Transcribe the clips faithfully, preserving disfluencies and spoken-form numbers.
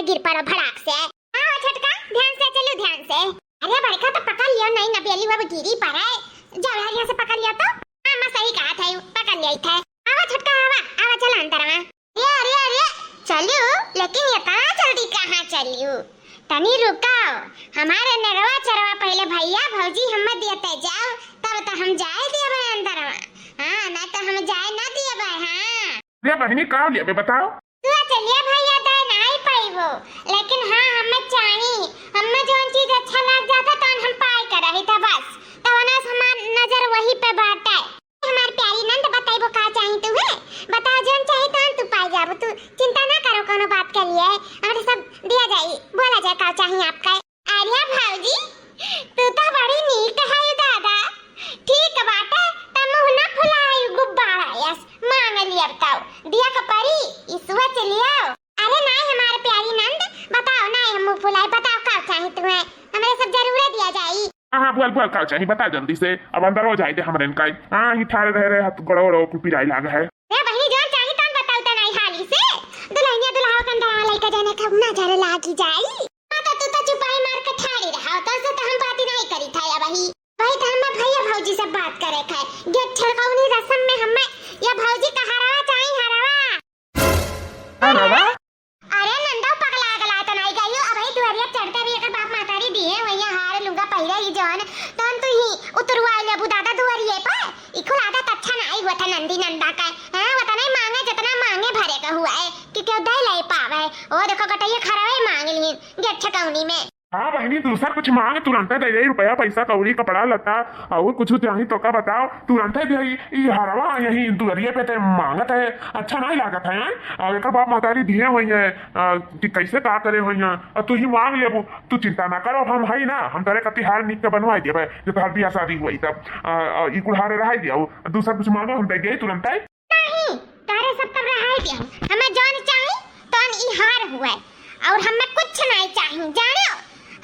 गिर पड़ो भड़ाक से। हाँ हो छोटका, ध्यान से चलू, ध्यान से। अरे बड़का तो पकड़ लियो, नहीं नबेली अब गिरी पड़े। जब यहाँ से पकड़ लियो तो। हाँ, मैं सही कहा था, यू पकड़ लिया था। आवा छोटका, आवा, आवा, चला अंदर में। अरे, अरे, अरे, चलू, लेकिन इतना जल्दी कहाँ चलू? तनी रुकाओ, हमारे नेरवा चरवा पहले भैया भौजी हमें देते जाओ, तब तो हम जाए देबे अंदर में। हाँ, ना तो हम जाए ना देबे, हाँ। अरे बहिनी, का लेबे बताओ? तू चलिए भैया, दे नहीं पाइबो, लेकिन हाँ, हमें चाही, हमें जौन चीज अच्छा लग जाता, तौन हम पाए के रही था बस, तवना से हमार नजर वही पे बाटे। हमार प्यारी नंद, बताइबो का चाही तुहे? बताओ, जौन चाही तौन तू पाई जाबो। तू चिंता ना करो कोनो बात के लिए, हमरे सब दिया जाई। बोला जाए का चाही आपका। अरे भौजी, तू तो बड़ी नीक है दादा। ठीक बाटे, त मुँह ना फुलाए गुब्बारा यस। मांग लिया बताओ, दिया के परी, ईसुआ चलियो। अरे नाई हमार प्यारी नंद, बताओ नाई हम मुँह फुलाए, बताओ का चाही तुहे? हमरे सब जरूरे दिया जाई। हाँ, हाँ, बोल, बोल, का चाही? बता जल्दी से। अब अंदर हो जाए दे हमरे इनका। हाँ, ही ठाड़े रह रहे, हाथ गोड़ो, गोड़ो कुल पिराए लाग है। ए बहिनी, जौन चाही तौन बताऊ त नाई हाली से। दुल्हनिया दुल्हावा के अंदर लइका जाने कब नजर लागी जाई। हाँ, तो तू तो चुपाई मार के ठाड़ी रहा, तो से तो हम बात ही नहीं करी था या वही। वही तो हमें भैया भौजी से बात करे थे। गेट छड़कौनी रस्म में हमें या भौजी का हरवा चाही, हरवा। हरवा? अरे नंदो पगला गला तो नहीं गई हो, अबही दुआरिया चढ़ते भी एकर बाप महतारी दिए वही हार लुगा पहिरे ही जौन, तौन तू ही उतरुआ लेबू दादा दुआरिये पर। ई कुल आदत अच्छा ना आई हुआ था नंदी नंदा का। हाँ, वतना ही मांगे जितना मांगे भरे का हुआ है कि क्यों दे ले पावे। ओ देखो गटैया खरवे मांग ली गेट छकौनी में। हाँ बहिनी, दूसर कुछ मांग, तुरंते दे दे, रुपया पैसा कौड़ी कपड़ा लत्ता और कुछ चाही तो का बताओ, तुरंते दे। ई हरवा यही दुआरिये पे ते मांगत है, अच्छा नहीं लागत है, हैं? और एकर बाप महतारी दिए हुई है, आ, कि कैसे का करे हुई है, और तू ही मांग लेबू। तू चिंता ना करो, हम है ना, हम तोरे कति हार निक के बनवाई देबे, जब तोहार बियाह शादी हुई तब। आ, आ, ई कुल हार रहाई दिया, दूसर कुछ मांगो, हम दे दे तुरंते। नहीं, तोहरे सब तब रहाई दिया। हमें जौन चाही, तौन ई हार हुए। और हमें कुछ नहीं चाही, जानो?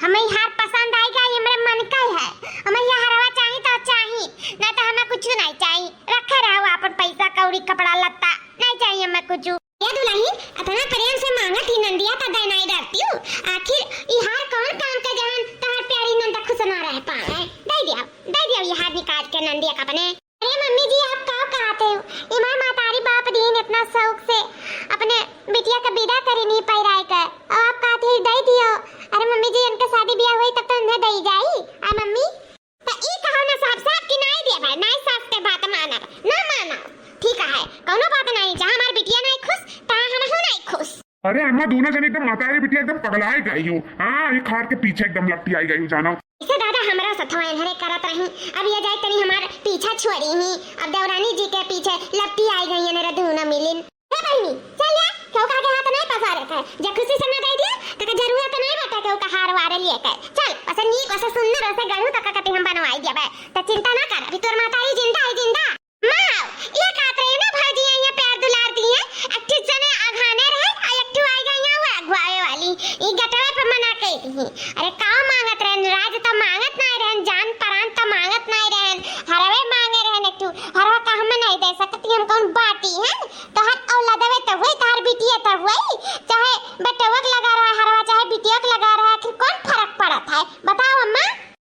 हमें ई हार पसंद आई गई, हमरे मन का है। हमें ये हरवा चाही तो चाही, नहीं तो हमें कुछ नहीं चाही। रखे रहो अपन पैसा कौड़ी कपड़ा लत्ता, नहीं चाही हमें कुछ। ये दुल्हन इतना प्रेम से मांगत ही नंदिया तो दे नहीं डरती हूँ। आखिर ई हार कौन काम के जहन तोहर प्यारी नंदा खुश ना रह पाए। दे दिया, दे दिया ये हार निकाल के नंदिया का अपने। अरे मम्मी जी, आप का कहते हो? इमार महतारी बाप दीन इतना शौक से अपने बिटिया का विदा करी नहीं पैराए का, और आप कहते हो दे दियो। अरे मम्मी जी, इनका शादी ब्याह हुई तब तो उन्हें दे जाई। आ मम्मी, तो ई कहो ना साफ साफ कि नहीं देबे, नहीं सास के बात मानब, ना मानब। ठीक है, कौनो बात नहीं, जहाँ हमार बिटिया नहीं खुश, तहाँ हम हो नहीं खुश। अरे अम्मा, दोनों जने एकदम महतारी बिटिया एकदम पगलाए गई हो। हाँ, ये खार के पीछे एकदम लपटी आई गई हो जानो। इसे दादा हमरा सथवा एन्हरे करत रही, अब ये जाए तनी हमार पीछा छोड़ी ही, अब देवरानी जी के पीछे लपटी आई गई है, दोनों मिलिन। हे बहिनी, चल या, केहू का आगे हाथ नहीं पसारे थे, जे खुशी से न दे दिया, तो के जरूरत नहीं बाटे केहू का हार वारे लिए के। चल, वैसे नीक, वैसे सुंदर, वैसे गढ़ू तक कति हम बनवाई दिया बे, तो चिंता ना कर, अभी तोर महतारी जिंदा है, जिंदा। माँ, ये कहत रहे ना भौजी, यहाँ प्यार दुलार दिए, एक ठे जने अघाने रहे, आ एक ठे आई गई यहाँ वो अगुआवे वाली, ई गटवे पे मना कई दी। अरे का मांगत रहन, राज तो मांगत नहीं रहन, जान परान तो मांगत नहीं रहन, हरवे मांगे रहन एक ठे, हरवा का हमें नहीं दे सकती, हम कौन बाटी हैं? तोहर औलादवे तो हुई, तोहर बिटिया तो हुई, चाहे बेटवा के लगा रहा हरवा, चाहे बिटिया के लगा रहा, आखिर कौन फर्क पड़त है? बताओ अम्मा।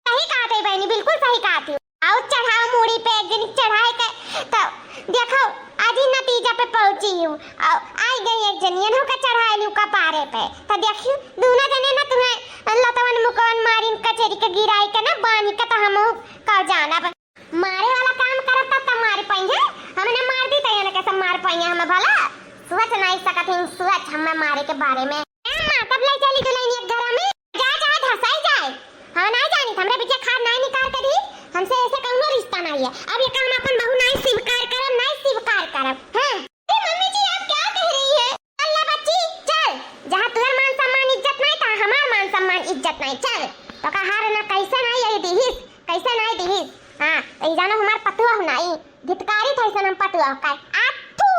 सही कहत है बहनी, बिल्कुल सही कहत है। और चढ़ाओ मूड़ी पे एक जनी चढ़ाए के, तो देखो आज ही नतीजा पे पहुंची हूँ। और आई गई एक जनी, इन्हों का चढ़ाए लू कपारे पे, तो देखियो दोनों जने ना तुम्हें लतवन मुकवन मारिन कचेरी के गिराई के ना बांध के, तो हम का जानब। मारे वाला काम करत त, त मार पाई है, हमने मार दी त इनके सब मार पाई है, हमें भला सोच नहीं सकत है, सोच हमें मारे के बारे में। ए माँ, कब ले चली दुल्हनिया घर में? जा, जा, धसाई जाए। हाँ, नहीं जानी, हमरे बिटिया खार नहीं निकाल के दी, हमसे ऐसे कौनो रिश्ता नहीं है। अब ये काम अपन बहू नहीं स्वीकार करब, नहीं स्वीकार करब। हाँ। ए मम्मी जी, आप क्या कह रही है? चल ना बच्ची, चल। जहाँ तुहर मान सम्मान इज्जत नहीं, तहाँ हमार मान सम्मान इज्जत नहीं। चल, तो का हार ना कैसे नहीं यही दिहिस, कैसे नहीं दिहिस? हाँ, तो ई जानो हमार पतुआ हो नहीं, धितकारी था ऐसन हम पतुआ का। आ तू,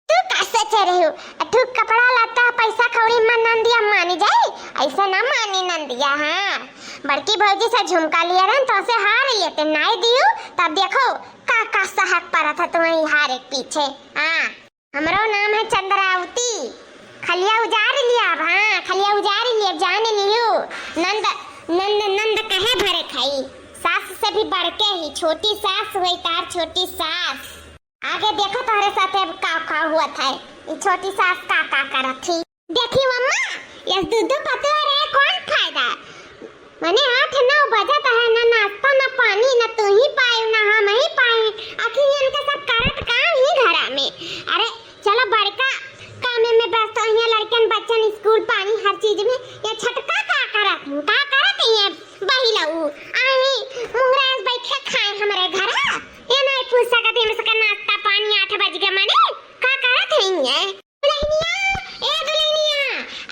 तू का सोचे रही हो? अठू कपड़ा लत्ता, पैसा कौड़ी मन नंदिया मानी जाई, ऐसे ना मानी नंदिया। हाँ, बड़की भौजी से झुमका लिए रहन, तो से हार लिए ते नहीं दियो, तब देखो का का सहक पड़ा था तुम्हारी हार एक पीछे। हाँ, हमरो नाम है चंद्रावती। खलिया उजारि लिया अब, हाँ, खलिया उजारि लिया, जान लियो। नंद, नंद, नंद कहे भरे खाई, सास से भी बढ़ के ही, छोटी सास हुई तार, छोटी सास। आगे देखो तोहरे साथे अब का, का हुआ था, ई छोटी सास का, का करत थी। देखी अम्मा, यस दू दू पतोह रहे, कौन फायदा? मने आठ नौ बजत है, ना नाश्ता, ना पानी, ना तू ही पाए, ना हम ही पाए। आखिर इनके सब करत काम ही घरा में। अरे चलो, बड़का कामे में व्यस्त हो, यहाँ लड़कन बच्चन स्कूल पानी हर चीज में। ये छटका का करत हूँ, का करत है ये बहिलऊ? आई मुंगरा बैठे खाए हमरे घरा। ये नहीं पूछ सकत है, सबका नाश्ता पानी आठ बज गए, मने का करत है ये? दुल्हनिया, ए दुल्हनिया,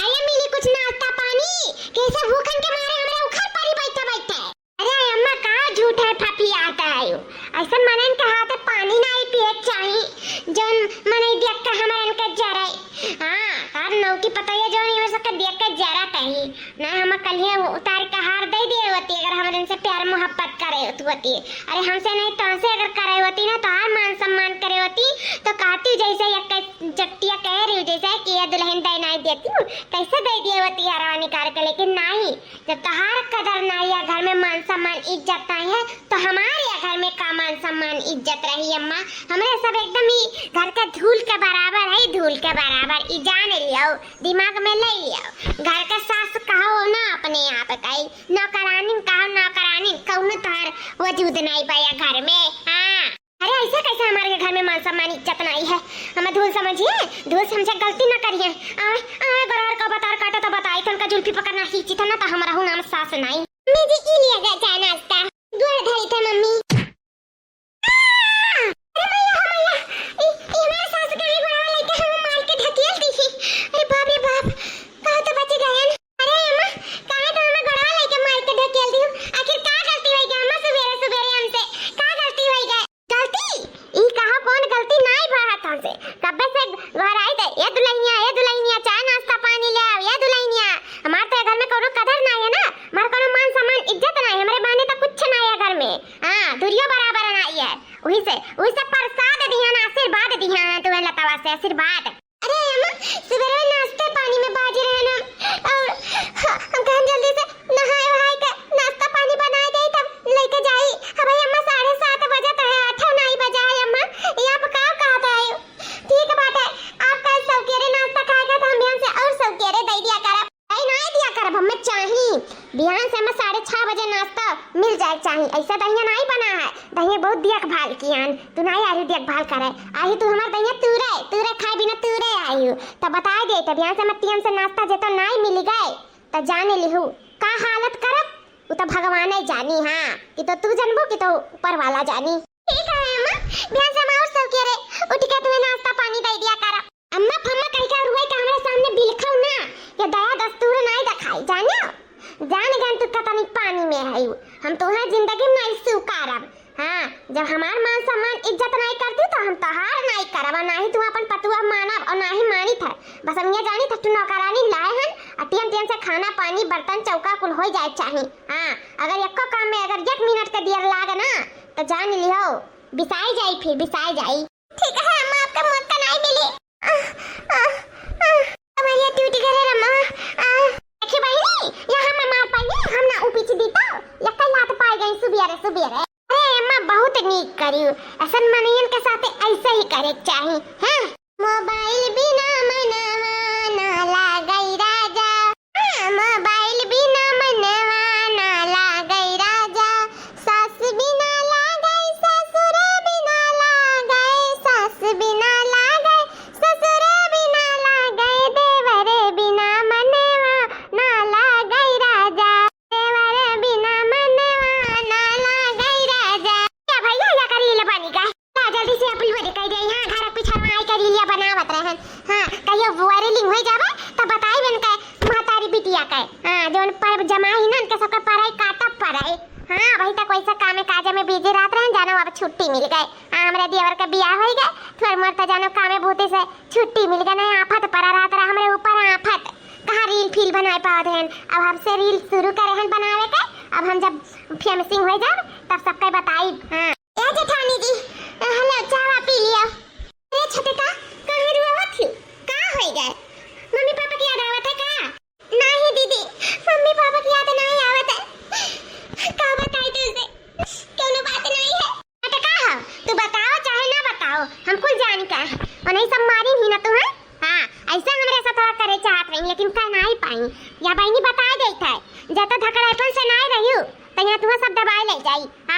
आया मिली कुछ नाश्ता पानी? कैसे भूखन के मारे हमरा उखर परी बैठे बैठे। अरे अम्मा, का झूठ है फफियात है? ऐसन मनन के हाथे पानी नाई पिए के चाही, जौन मनई देख के हमरन के जरे। हाँ, हर नौकी पतोहिया जौन ये सबके देख के जरत ही। ना हम कलिए उतार के हार दे दिए होती, अगर हमरन से प्यार मोहब्बत करे होती। अरे हमसे नहीं, तुमसे अगर करे होती ना, तो हर मान सम्मान करे होती, तो कहती जैसे एक चट्टिया कह रही हूँ, जैसे कि ये दुल्हन दे नहीं देती हूँ, कैसे दे दिए होती हरवा निकाल के, लेकिन नहीं। जब तोहार कदर नाई है, घर में मान सम्मान इज्जत नाई है, तो हमारे घर में का मान सम्मान इज्जत रही अम्मा? हमरे सब एकदम ही घर के धूल के बराबर है, धूल के बराबर। ई जान लियो, दिमाग में ले लियो। घर के सास कहो ना अपने आप का, नौकरानी कहो नौकरानी, कौनो तोहार वजूद नाई बा ये घर में। हाँ। अरे ऐसे कैसे हमारे घर में मान सम्मान इज्जत नाई है? हमें धूल समझिए, धूल समझे गलती ना करिए। आवे, आवे गोरहर का बतार काटा तो बताई, तो उनका जुल्फी पकड़ना सींची था ना, तो हमारा हूँ नाम सास नाई। मम्मी जी, ई लिया गया चाय नाश्ता। गोड़ धरी थे मम्मी। आ! अरे मैया, हो मैया, ई, ई हमारे सास के ही गोड़वा लेके हम मार के ढकेल दी थी। अरे बाप रे बाप, कहो तो बच गए। अरे अम्मा, काहे तो हमें गोड़वा लेके मार के ढकेल दी? आखिर का गलती होई गई अम्मा, सुबेरे सुबेरे हमसे का गलती होई गई? गलती? ई कहा कौन गलती नाई बा हाथन से? कब्बे से घर आई दे, "ए दुल्हनिया, ए दुल्हनिया, चाय नाश्ता पानी ले आओ, ए दुल्हनिया।" हमार तो ए घर में कोनो कदर नाई है ना, हमार कोनो मान सम्मान इज्जत नाई, हमरे बहाने तो कुछ नाई है घर में। हाँ, दूरियो बराबर नाई है। वही से, वही से प्रसाद दिहन, आशीर्वाद दिहन तुम्हें लतावा से, आशीर्वाद। अरे अम्मा, सुबेरे में नाश्ते पानी में बाजी रहे ना, और ह-, हम कहन जल्दी से नहाए वहाए के नाश्ता पानी बनाए दे, तब लेके जाई। अब भाई अम्मा, साढ़े सात बजत है, आठो नाई बजा है अम्मा, ये आप का कहत है? ठीक बात है, आप कल सौकेरे नाश्ता खाएगा तो हम बिहान से और सौकेरे दे दिया करब। अरे नाई दिया करब, हमें चाही। बिहान से हमें साढ़े छह बजे नाश्ता मिल जाए चाही। ऐसा दहिया नाई बना है, दहिया बहुत देखभाल कियान। तू नाई आही देखभाल करे, आही तू हमार दहिया तूरे, तूरे खाए बिना तूरे आही। तब बताए दे, तब बिहान से हमें टियम से नाश्ता जे तो नाई मिल गए, तो जाने लिहू का हालत करब, उ तो भगवाने जानी। हाँ, कि तो तू जानबू कि तो ऊपर वाला जानी। ठीक है अम्मा, बिहान से हम और सौकेरे उठ के तुम्हें नाश्ता पानी दे दिया करब। अम्मा फम्मा कह के और वही का हमारे सामने बिलखो ना, ये दया दस्तूर नाई दिखाई, जानो? जान गन तू कतनी पानी में है, हम तुम्हारे जिंदगी में नाई स्वीकारब। हाँ, जब हमार मान सम्मान इज्जत नाई करती तो हम तोहार नाई करब, और ना ही तू अपन पतुआ मानब और ना ही मानित है। बस हम ये जानी था तू नौकरानी लाए हन, और टियम टियम से खाना पानी बर्तन चौका कुल हो जाए चाही। हाँ, अगर एको काम में अगर एक मिनट के देर लागे ना, तो जान लिहो, बिसाई जाई, फिर बिसाई जाई। ठीक है अम्मा, आपका मौका नहीं मिली। आह, आह, आह, कमरिया टूट गए रे अम्मा। आह। देखी बहिनी, यहाँ मैं मार पाई, हम ना उपीछ दी तो, यक्का लात पाई गई सुबेरे सुबेरे। अरे अम्मा, बहुत नीक करियो, ऐसन मनइयन के साथे ऐसे ही करे के चाही, हैं? मोबाइल बिना मनवा ना लागई राजा। हाँ, मोबाइल बिना मनवा ना लागई राजा, सास बिना लागई, ससुर बिना लागई, सास बिना लागई, ससुर बिना लागई, देवर बिना मनवा ना लागई राजा, देवर बिना मनवा ना लागई राजा। क्या भैया, या करी ले पानी का? ला, जल्दी से अपलोड कर दे। हाँ, घर के पीछे आई करी लिया बनावत रहन। हाँ, कहियो वायरलिंग हो जावे, तब बताई बन के महतारी बिटिया के। हाँ, जौन पर जमा ही ना, उनके सबके पढ़ाई काटा पड़े। हाँ, वही तक वैसे कामे काजे में बिजी रहत रहन, जानो अब छुट्टी मिल गए। हाँ, हमरे देवर के बियाह हो गए, थोड़ मोर तो जानो कामे बूते से छुट्टी मिल गए, नहीं आफत पड़ा रहत रहा हमरे ऊपर आफत। कहाँ रील फील बनाए पावत रहन, अब हमसे रील शुरू करे हन बनावे के, अब हम जब फेमसिंग हो जाब, तब सबके बताई। हाँ। ए जेठानी जी, हेलो, चावा पी लिया। अरे छोटका, काहे रुआवत ही? का होई गए? मम्मी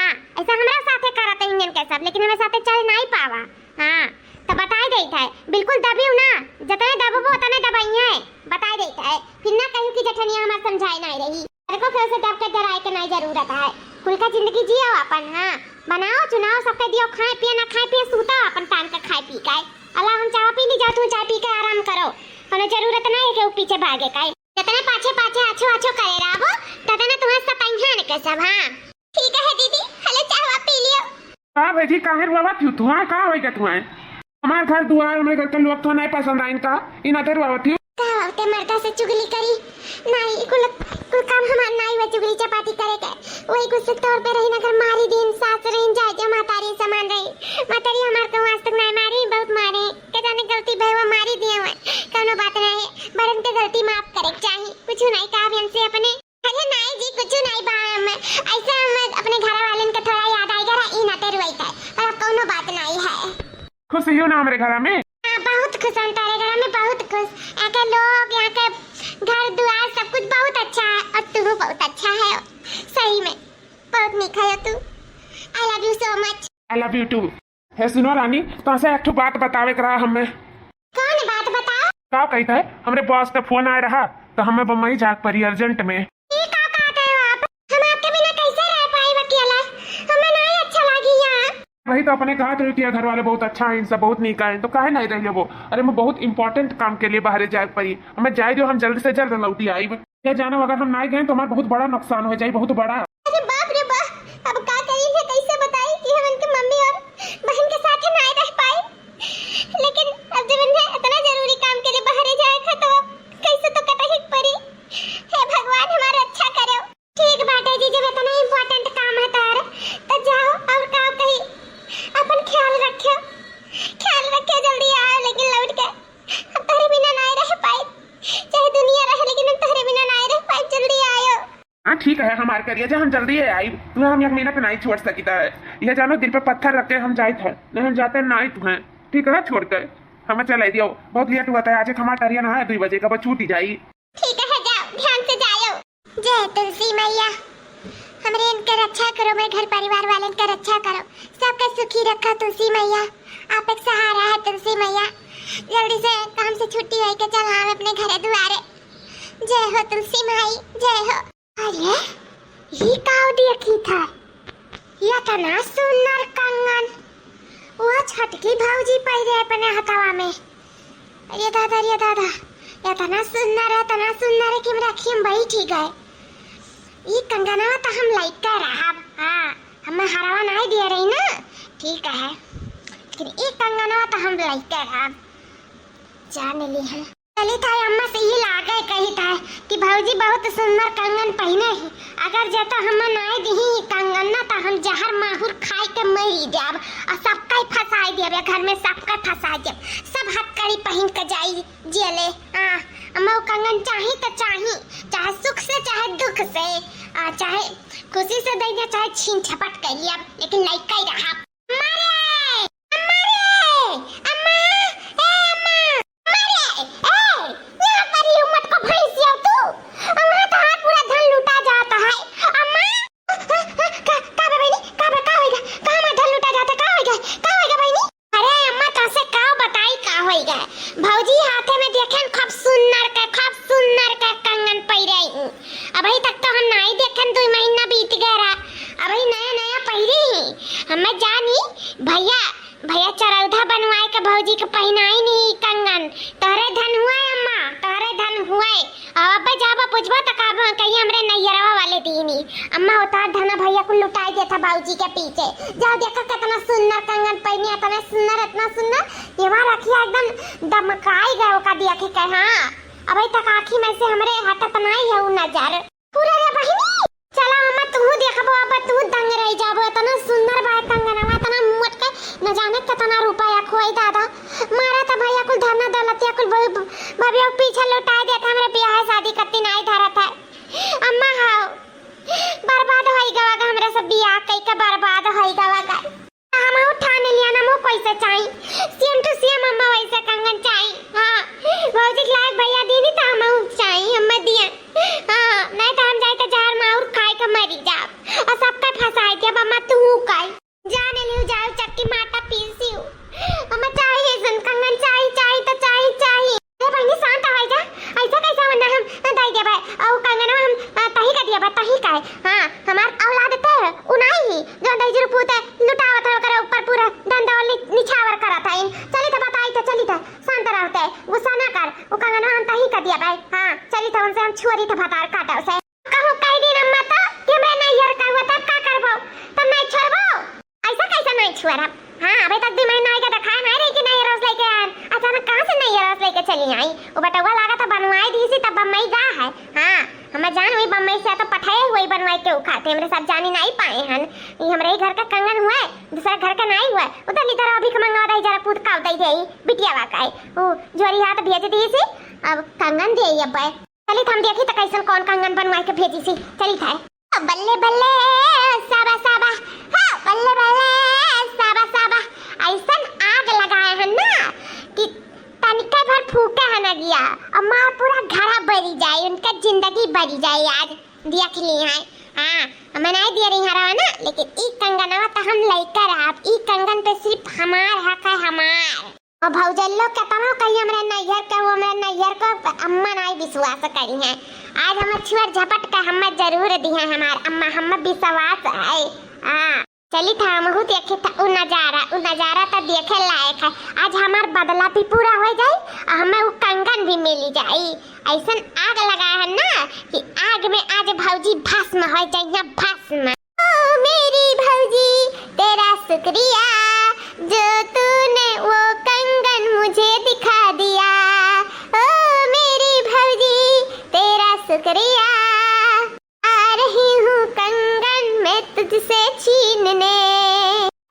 हाँ, ऐसा हमरा साथे करत हैं इनके सब, लेकिन हमरे साथे चल नाई पावा। हाँ, तो बताई देत है, बिल्कुल दबियो ना, जतने दबबो उतने दबइहैं, बताई देत है। फिर ना कहियो कि जेठनिया हमार समझाए नाई रही। लड़को के उसे दब के डराए के नाई जरूरत है। खुल के जिंदगी जियो अपन, हाँ, बनाओ चुनाओ, सबके दियो खाए पिए, ना खाए पिए, सूतो अपन टाइम के खाए पी के। अल्लाह हम चाह पी ली, जाओ तू चाय पी के आराम करो, कोनो जरूरत नाई है कि वो पीछे भागे का। जतने पाछे पाछे आछो आछो करे रहबो, ततने तुम्हें सताइहैं के सब, हाँ। ठीक है दीदी, हले चाहवा पी लियो। का भौजी, काहे रोवत हियो तू? हाँ, का होइगा तू? हाँ, हमार घर दुआर, हमरे घर के लोग तो नाई पसंद आइन का? इना ते रोवत हियो। का होते मर्दा से चुगली करी? नाई, कुल, कुल काम हमार नाई हुआ चुगली चपाटी करे के। वही कुछ से तौर पे रही, अगर मारी दिन सास रही, जाए जो महतारी समान रही। महतारी हमार कहूँ आज तक नाई मारी, बहुत मारे। के जाने गलती भई हुआ मारी दिए हुए। कौनो बात नाई है, बड़न के गलती माफ करे के चाही। कुछ नाई कहा भी हमसे अपने। अरे नाई जी, कुछ नाई बा, हम ऐसे हम अपने घर वालन के थोड़ा याद आइगा रहा, ई नाते रुआई था, पर अब कौनो बात नाई है। खुश हियो ना हमरे घर में? हाँ, बहुत खुश हम तारे घर में, बहुत खुश। यहाँ के लोग, यहाँ के घर दुआर सब कुछ बहुत अच्छा है और तू बहुत अच्छा है, सही में बहुत निक है तू। I love you so much। I love you too। हे सुनो रानी, तोहसे एक ठो बात बतावे के रहा हमें। कौन बात बताओ? का कहत है, हमरे बॉस का फोन आए रहा, तो हमें बम्बई जाके पड़ी अर्जेंट में। ये का कहत है आप? हम आपके बिना कैसे रह पाई अकेला? हमें नहीं अच्छा लागी यहाँ। वही तो अपने कहत रही कि घर वाले बहुत अच्छा है, इनसे बहुत नीक है, तो काहे नहीं रह लेबो? अरे, हमें बहुत इंपॉर्टेंट काम के लिए बाहरे जाए पड़ी, हमें जाए दो, हम जल्द से जल्द लौटी आइब। ये जानो, अगर हम नाई गए तो हमार बहुत बड़ा नुकसान हो जाई, बहुत बड़ा। अरे बाप रे बाप, अब का करी है, कैसे बताई कि हम इनके मम्मी और बहन के साथ नाई रह पाई, लेकिन अब जब इन्हें इतना जरूरी काम के लिए बाहरे जाए था तो कैसे तो कटही पड़ी। हे भगवान, हमार रक्षा करो। ठीक बाटे जी, जब इतना इंपॉर्टेंट काम है तोहर, तो जाओ और का कही, अपन ख्याल रखियो, ख्याल रखियो, जल्दी आओ, लेकिन लौट के हम तोहरे बिना नाई रह पाई, चाहे दुनिया रहे, लेकिन हम तोहरे बिना नाई रह पाई, जल्दी आयो। हाँ, ठीक है, हमार करिया जा, हम जल्दी ही आइब। तुम्हें हम एक मिनट नाई छोड़ सकित है। यह जानो, दिल पे पत्थर रख के हम जाइत है, नहीं हम जाते नाई तुम्हें, ठीक है, छोड़ के। हमें चले दियो, बहुत लेट हुआ था आज, हमार ट्रेन है दुई बजे का, बस छूट ही जाई। ठीक है, जाओ, ध्यान से जायो। जय तुलसी मैया, हमरे इनके रक्षा करो, मेरे घर परिवार वाले इनके रक्षा करो, सबके सुखी रखो तुलसी मैया, आप एक सहारा है तुलसी मैया। जल्दी से काम से छुट्टी होई के चल आवे अपने घरे दुआरे। जय हो तुलसी माई, जय हो। अरे, ई का देखी था? यतना सुन्नर कंगन, वो छोटकी भौजी पहिरे अपने हथवा में। अरे दादा, अरे दादा, यतना सुन्नर है, यतना सुन्नर है कि हमरा अखिया में बैठी गए। ई कंगनवा तो हम लइके रहब। हाँ, हम हरवा नहीं दिए रही ना, ठीक है, लेकिन ई कंगनवा तो हम लइके रहब। जान ली है। चली था अम्मा से यही लागे कही था कि भौजी बहुत सुंदर कंगन पहिने ही, अगर जे तो हम नाई दिही ई कंगन ना तो हम जहर माहुर खाई के मरी जाब और सबका ही फंसाई देब, ये घर में सबका फंसाई देब, सब हथकड़ी पहिन के जाई जेले। हाँ, अम्मा वो कंगन चाही तो चाही, चाहे सुख से चाहे दुख से, आ, चाहे खुशी से दे दे चाहे छीन झपट कर लिया, लेकिन लइका ही रहा। अम्मा रे! अम्मा रे! अम्मा! ए अम्मा! अम्मा रे! ए! यहाँ पर ही उम्मत को भैंसिया तू! अम्मा, तोहार पूरा धन लूटा जाता है। अम्मा! का, का बा बहिनी? का बा, का होइगा? कहाँ हमार धन लूटा जाता? का होइगा? का होइगा बहिनी? अरे अम्मा, तोसे का बताई का होइगा? भौजी हाथे में देखेन खूब सुन्नर के, खूब सुन्नर के कंगन पहिरे हूँ। अबही तक तो हम नाई देखेन, दुई महीना बीत गया रहा। अबही नया नया पहिरी ही। हमें जानी भैया, भैया चरौधा बनवाए के भौजी के पहिनाई नहीं कंगन। तोहरे धन हुए अम्मा, तोहरे धन हुए। अब अब्बे जाबा पूछबा त कहबा कहीं हमरे नैयरवा वाले दीनी। अम्मा उतार धना भैया को लुटाई देता भौजी के पीछे। जाओ देखा कितना सुन्नर कंगन पहिनी, इतना सुन्नर, इतना सुन्नर। ये बार रखिया एकदम दमकाई गए ओका देखे के। हाँ, अबे तक आँखी में से हमरे हटत नाई है उ नजर। पूरा रे बहिनी, चला अम्मा, तू देखबो, अब तू दंग रह जाबो। इतना सुंदर बा कंगनवा, इतना मोट के, न जाने कितना रुपया खोई दादा। मारा त भैया कुल धन दौलतिया कुल भ-, भभिया पीछे लौटाए देत, हमरे बियाह शादी कत्ती नाई धरत है। अम्मा हाओ, बर्बाद होई गवा गा, हमरा सब बियाह कई के बर्बाद होई गवा गा। हम ठान लिया ना, हमहू कैसे चाही, same to same अम्मा वैसे कंगन चाही। हाँ, भौजी के लायक भैया दीनी तो हमहू चाही, अम्मा दिया। हाँ, नहीं तो हम जाए तो जहर माहुर खाए के मरी जाब। और सबका फंसाए के, अब अम्मा तू तोरा, हाँ, अबे तक दुइ महीना होइगा, देखाए नाहीं रही कि नैहर से लइके आएन। अचानक कहाँ से नैहर से लइके चली आई? उ बटउवा लागत है बनवाए दीसी, तब बम्बई गा है। हाँ, हमर जान वही बम्बई से तो पठाए हुए बनवाए के उखाते, हमरे सब जानी नाहीं पाए हन। ई हमरे ही घर का कंगन हुए, दूसरा घर का नाहीं हुए। उधर ली धरा अभी के मंगवा दई, जरा पूत काव दई दे, बिटिया वा का है। उ झोरी हाथ भेज दीसी, अब कंगन दे अब। चली त हम देखी त कैसन कौन कंगन बनवाए के भेजीसी। चली था। बल्ले बल्ले साबा साबा, हाँ, बल्ले बल्ले साबा साबा। ऐसन आग लगाए हैं ना कि तनिके भर फूके है ना दिया, और मार पूरा घरा बरी जाए, उनका जिंदगी बरी जाए। आज देख ली है। हाँ, मैं नाहीं दे रही हरा ना, लेकिन ई कंगनवा तो हम लइके रहब। ई कंगन पे सिर्फ हमार हक है, हमार। और भौजल्लो केतनो कही हमरे नैहर के, वो हमरे नैहर के अम्मा नाहीं विश्वास करी हैं। आज हमर छुअर झपट के हम्मे जरूर दी हैं हमार अम्मा, हम्मे विश्वास है। हाँ, चली था हमहू देखी था उ नजारा, उ नजारा तो देखे लायक है। आज हमार बदला भी पूरा हो जाई और हमें उ कंगन भी मिल जाई। ऐसन आग लगा है ना कि आग में आज भौजी भस्म हो जाइए, भस्म। ओ मेरी भौजी, तेरा शुक्रिया, जो तूने वो कंगन मुझे दिखा दिया। ओ मेरी भौजी, तेरा शुक्रिया, आ रही हूँ कंगन मैं तुझसे छीनने।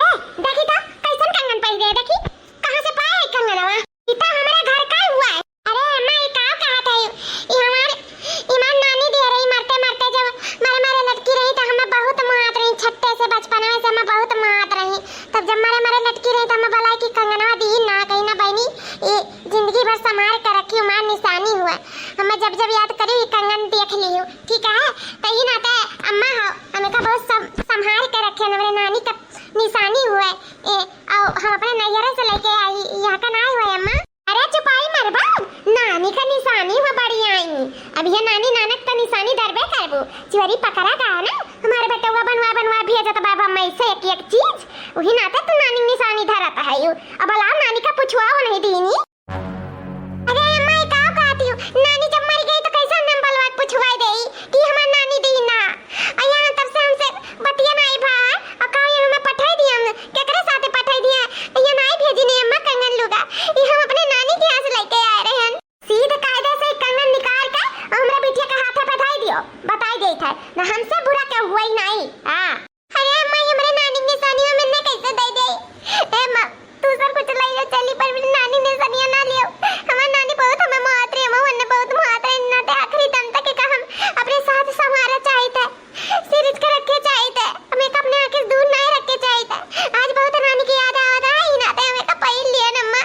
ए, देखी तो, कैसन कंगन पहिरे, देखी, कहाँ से पाए है कंगनवा? ई तो हमारे घर का हुआ है। अरे अम्मा, ई का कहत है? ई हमार, ई हमार नानी दे रही, मरते मरते जब मरे मरे लटकी रही तो हमें बहुत मारत रही, छट्टे से बचपन में से हमें बहुत मारत रही। तब जब मरे मरे लटकी रही तो हमें बोला कि कंगनवा दी ना, कहीं ना बहनी, ये जिंदगी भर संभाल के रखी, हमार निशानी हुआ। हमें जब जब याद करी, ये कंगन देख ली हूँ, ठीक है? तो ही नाते अम्मा हो, हमें का बहुत सम-, संभाल के रखे, हमारे नानी का निशानी हुआ। ए, और हम अपने नैहरे से लेके आई, यहाँ का ना हुआ अम्मा। अरे चुपाई मरबा, नानी का निशानी हो बड़ी आई। अब ये नानी नानक का निशानी धरबे करबो। चोरी पकड़ा गया ना, हमारे बेटवा बनवा बनवा भेजत बा बम्बई से एक एक चीज, वही नाते तू नानी निशानी धरत है यू। अब अलाव नानी का पुछुआ वो नहीं दीनी। अरे अम्मा, ये का कहती हो? नानी जब मर गई तो कैसे हम बलवा पुछवाई देई कि हमार नानी दी ना? और यहाँ तब से हमसे बतिया नाई भा, और कहा ये हमें पठाई दिया, हम केकरे साथे पठाई दिया? ये नाई भेजी नहीं अम्मा कंगन लुगा, ये हम अपने नानी के यहाँ से लेके आए रहे हैं। सीध कायदे से कंगन निकाल के और हमरा बिटिया के हाथे पठाई दियो, बताई देत है, ना हमसे बुरा केहू हुआ ही नाई। हाँ। अरे अम्मा, ये हमरे नानी के निशानिया में ने कैसे दे दे? ए माँ, तू सब कुछ ले लो चली, पर मेरी नानी निशानिया ना लियो। हमार नानी बहुत हमें मारत रही, हमें उन्हें बहुत मारत रही, ना ते आखिरी दम तक का हम अपने साथ संभारा चाहित है, सिरिज के रखे चाहित है, हमें का अपने आँखें से दूर ना रखे चाहित है। आज बहुत नानी की याद आवत है, ई नाते हमें का पहिर लिया न अम्मा।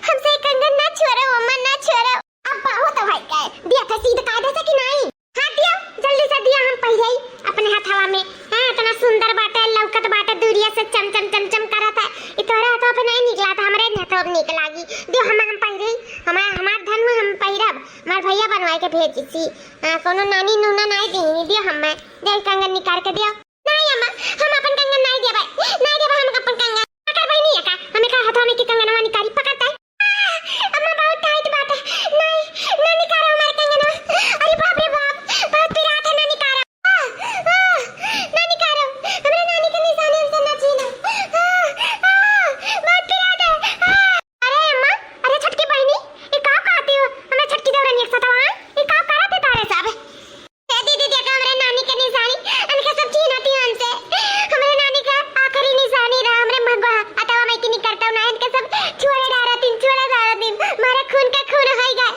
हमसे ये कंगन ना छोड़ो अम्मा, ना छोड़ो। अब बहुत भाई का है, दिया था सीध कायदे से कि नहीं? हाँ दिया, जल्दी से दिया, हम पहिरे ही अपने हथवा में। हाँ, इतना सुंदर बाटे, लौकत बाटे, दूरिया से चम चम चम चम करत है। ई तोहरे हथवा पे नहीं निकला था, हमरे हथवा पे निकला गी। दियो हम, हम पहिरे ही, हमार, हमार धन हुआ, हम पहिरब। हमार भैया बनवाए के भेजी सी। हाँ, कोनो नानी नूना नहीं दी, दियो हम, मैं दियो कंगन निकाल के दियो। नहीं अम्मा, हम अपन कंगन नहीं देबे, नहीं देबे हम अपन कंगन। पकड़ बहिनी है का? हमें का हथवा में की कंगनवा निकारी पकड़ता है? अम्मा बहुत टाइट बात है, नहीं, ना निकारो हमारे कंगनवा। अरे बाप रे बाप, बहुत पिरात है, ना निकारो। आ, आ, ना निकारो, हमरे नानी के निशानी हमसे ना छीनो। आ, आ, बहुत पिरात है। आ। अरे अम्मा, अरे छोटकी बहिनी, ये का कहती हो? हमें छोटकी देवरानी एक साथ वहाँ, ये का करत है तारे सब? ए दीदी, देखा हमरे नानी के निशानी, इनके सब छीनती हमसे। हमरे नानी का आखिरी निशानी रहा, हमरे मगवा अतवा में की निकलता ना, इनके सब छुअरे डारा दिन, छुअरे डारा दिन, मारे खून का खून होई गए।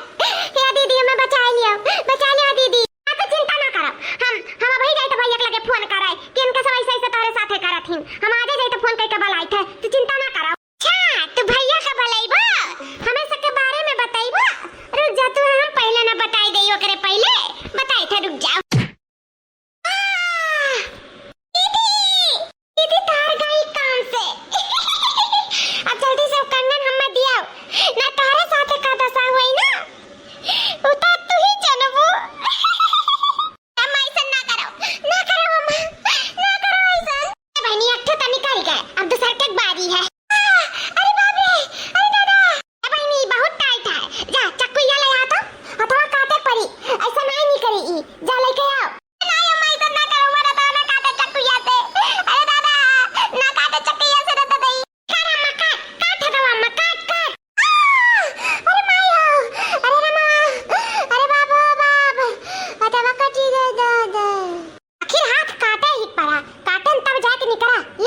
ए दीदी, हमें बचा लियो, बचा लियो दीदी। आप चिंता ना करो, हम, हम अभी जाए तो भैया के लगे फोन कराए कि इनके सब ऐसे ऐसे तोरे साथे करत हिन। हम आजे जाए तो फोन करके बुलाए थे, तू चिंता ना करो। अच्छा, तू भैया का बलैबो? हमें सबके बारे में बतैबो? रुक जा, तू हम पहले ना बताई दे, ओकरे पहले बताई थे, रुक जाओ। आ, दीदी, दीदी तार गई काम से। अब जल्दी से कंगन हमें दियाओ, ना तारे साथे का दशा हुई ना, उ तो तू ही जनबू। अम्मा, ऐसन ना करो, ना करो अम्मा, ना करो ऐसन। ए बहनी, एक ठो तनी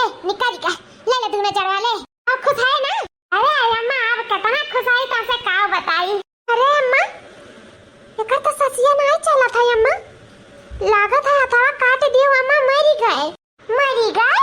ए, निकल गए, ले ले दूनो जड़वा ले। अब खुश है ना? अरे अम्मा, अब कितना खुश है, तोसे का बताई। अरे अम्मा, एकर तो ससिया नहीं चलत है अम्मा, लागत है हथवा काट दियो अम्मा, मरी गए। मरी गए?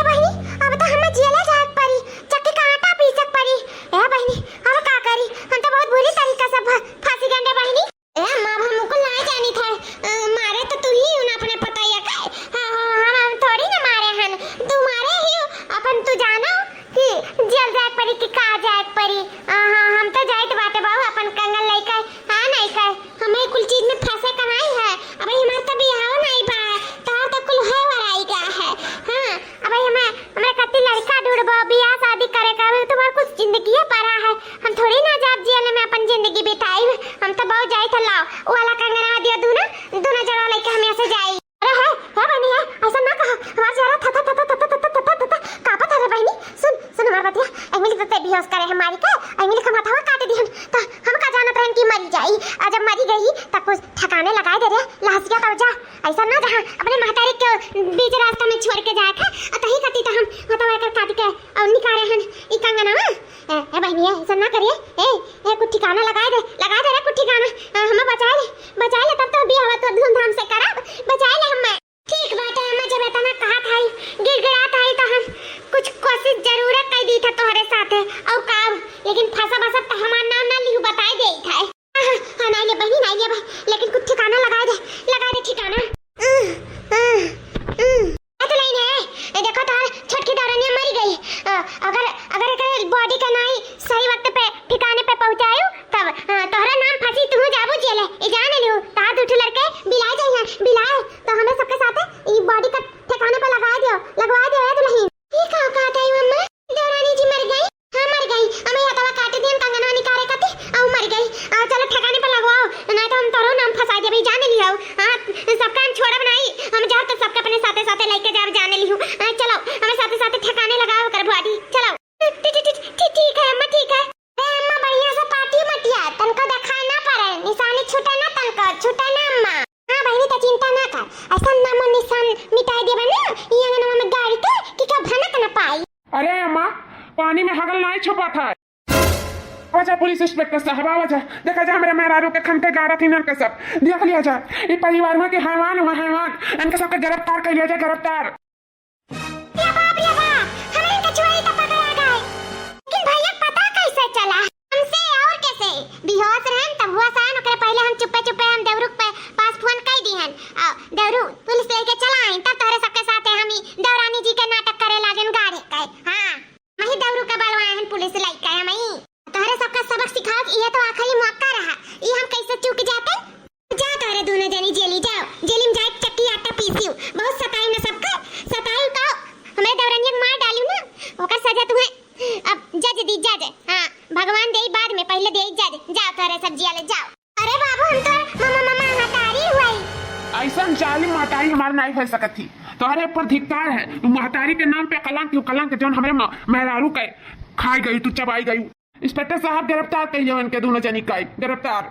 ए बहिनी, अब तो हमें जेले जाए के पड़ी, चक्की का आटा पीसे के पड़ी। ए बहिनी, अब का करी, हम तो बहुत बुरी तरीका से फ-, फंसी गए बहिनी। ए अम्मा, अब हम कुल ना जानी था, अ, मारे तो तू ही हूँ ना अपने पतैया का। हाँ, हाँ, हम, हम थोड़ी ना मारे हन, तू मारे ही हो, अपन तू जानो कि जेल जाए के पड़ी कि का जाए के पड़ी। हाँ, हाँ, हम तो जाइत बाटे बाबू अपन कंगन लइके, हाँ, नहीं कहे, हमें कुल चीज में फंसे का नहीं है। अब हमार तो बियाह नहीं बा, तोहार तो कुल है वराई का है। हाँ, अब हमें, हमरा खातिर लड़का ढूंढबो, बियाह शादी करे का, अभी तुम्हार कुछ जिंदगी पड़ा है। हम थोड़ी ना जाब जेल में अपन जिंदगी बिताई। हम तो बहुत जाई था, लाओ, वो वाला कंगना दिया दूनो, दूनो जड़ा लेके हम यहाँ से जाई। अरे है, है बहिनी है, ऐसा ना कहा, हमार जरा थता, थता, थता, कांपत है रे बहिनी। सुन, सुन हमार बतिया, एमिली तो ते बेहोश करे हमारी के, एमिली का माथवा काट दिहन, तो हम का जानत रहन कि मरी जाई, आ जब मरी गई, तब कुछ ठिकाने लगाए दे रे, लहसिया तो जा, ऐसा ना जहाँ अपने महतारी के बीच रास्ता में छोड़ के जाए थे, आ तही खातिर तो हम हथवा एकर काट के और निकाले हन ई कंगनवा। ए, ए बहिनिया, ऐसा ना करिए। ए, ए, कुछ ठिकाना लगाए दे, लगाए दे रे कुछ ठिकाना। आ, हमें बचाए ले, बचाए ले, तब तो बियाह तो धूमधाम से करब, बचाए ले हमें। ठीक बात है अम्मा, जब इतना कहा था ही, गिड़गिड़ा था ही, तो हम कुछ कोशिश जरूर कर दी था तोहरे साथे, और का, लेकिन फंसा बसा तो हमार नाम ना लिहू, बताए दे था। हाँ, हाँ, हाँ, नहीं ले बहिनी, नहीं ले बहिनी, लेकिन कुछ ठिकाना लगाए दे, लगाए दे ठिकाना। उह, उह, उह। ए दुल्हन है, ए देखो तोहर छोटकी देवरनिया मरी गई। अ, अगर, अगर एकर बॉडी का नाई सही वक्त पे ठिकाने पे पहुंचायो, तब, अ, तोहरा नाम फांसी, तू जाबू जेले। ई जान लियो, तोहार दू ठो लड़के बिलाए जाइहैं, बिलाए। तो हमें सबके साथ ई बॉडी का ठिकाने पे लगा दियो, लगवा दियो ए दुल्हन। ई का कहत है मम्मा? देवरानी जी मर गई? हाँ, मर गई। हमें हथवा काट दिहन कंगनवा निकारे खातिर, अउ मर गई। आ, चलो ठिकाने पे लगवाओ, नहीं तो हम तोरो नाम फंसा देबे, जान लियो। हाँ, सबका हम छोड़ब नहीं, हम जाओ तो सबके अपने साथे साथे लेके जाओ, जान लियो। आ, चलो, हमें साथे साथे ठिकाने लगाओ कर बॉडी, चलो। ठी-, ठी-, ठी-, ठी-, ठीक है अम्मा, ठीक है। ए अम्मा, बढ़िया से पाटी मटिया, तनको देखाए ना पड़े, निशानी छूटे ना तनको, छूटे ना अम्मा। हाँ बहिनी, तो चिंता ना कर, ऐसा नामो निशान मिटाई देबे ना, ई अंगनवा में गाड़ी के, कि का भनक ना पाई। अरे अम्मा, पानी में हगल नाई छुपा था। आवा जा पुलिस इंस्पेक्टर साहब, आवा जा। देखा जा, हमरे मेहरारू के खन के गाड़ा थी नर के सब। देख लिया जा, ई परिवार में के हैवान हुआ, हैवान। इनके सबके गिरफ्तार कर लिया जा, गिरफ्तार। रे बाप रे बाप, हमरे के चोरी तो पकड़ा गए। लेकिन भैया पता कैसे चला? हमसे और कैसे? बेहोश रहन तब हुआ सान, ओकरे पहले हम चुप्पे चुप्पे हम देवरू के पास फोन कर दिहन। आ, देवरू पुलिस लेके चला आई, तब तोहरे सबके साथे हम ई देवरानी जी के नाटक करे लागन गाड़े के। हाँ। मही दौरू के बलवाए हन पुलिस लइका है मई। तोहरे सबका सबक सिखाओ कि यह तो आखिरी मौका रहा, ई हम कैसे चूक जाते? जा तोहरे दोनों जनी जेली जाओ, जेली में जाए चक्की आटा पीसियो, बहुत सताई न सबका, सताई का हमरे देवरनिया के मार डालियो ना, ओकर सजा तुम्हें अब जज दी जज। हाँ, भगवान दे बाद में, पहले दे जज। जाओ तोहरे सब जिया ले जाओ। अरे बाबू, हम तो ममा, ममा महतारी हुई। ऐसन जालिम महतारी हमार नाई हो सकत थी। तोहरे पर धिक्कार है, तू महतारी के नाम पे कलंक, यू कलंक जौन हमरे म-, मेहरारू के खाई गई, तू चबाई गई। इंस्पेक्टर साहब गिरफ्तार कइले इनके दोनों जनी का, गिरफ्तार।